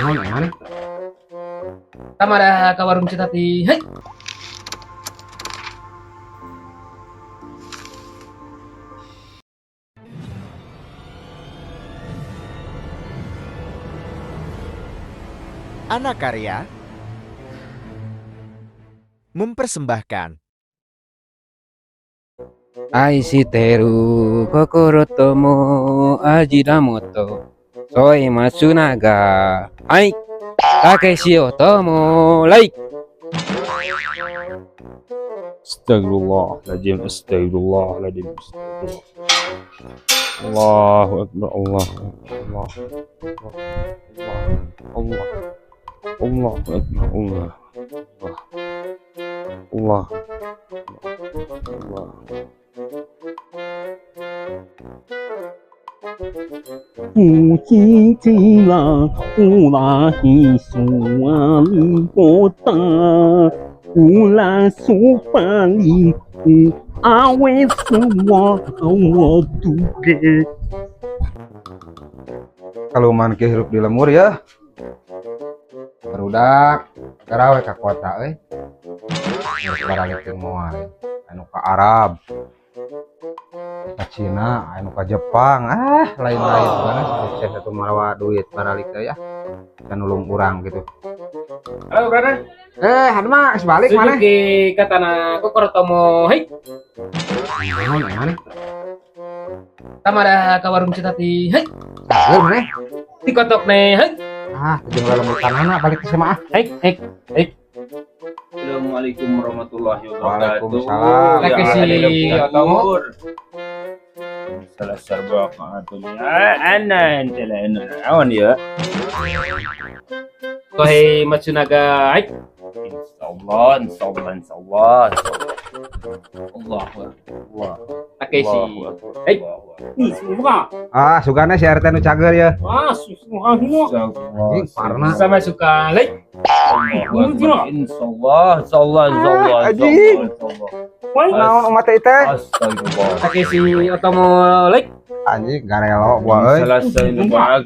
Naon mana? Tamada ka warung Citati. Hei. Anakarya mempersembahkan. Aishiteru kokoro tomo ajiramoto soe Matsunaga. Hai. Takeshi Otomo like. Astagfirullahaladzim, astagfirullahaladzim, astagfirullah. Allahu Akbar, Allah, Allah, Allah, Allah, Akbar, Allah, Allah, Allah. Kalau man ke hirup di lemur ya barudak garawe ka kota euy geus baralik teh moal anu ka Arab, ka Cina, anu ka Jepang, ah lain-lain mana sukses atuh marawa duit baralik teh ya can nulung urang gitu. Halo, brother. Anu mah geus balik maneh. Suzuki Katana Kokoro Tomo. Hei. Naon maneh? Tamada ka warung Citati. Hei. Saeur maneh? Dikotok nih. Hei. Ah, jeung lelemutanana balik ke sama ah. Hei, hei, hei. Assalamualaikum warahmatullahi wabarakatuh. Waalaikumsalam. Takeshi Otomo. Salah sarba ana ente la naon ya. Kohei Matsunaga. Hai. Insyaallah, insyaallah, insyaallah. Allah Allah. Takeshi. Hei. Ah, sugana si RT nu cager ya. Anjing parna. Sama suka like. Insyaallah, insyaallah, insyaallah. Anjing. Insyaallah. Naon umat teh teh? Astagfirullah. Takeshi Otomo like. Anjing garelo gua euy. Salah sarba.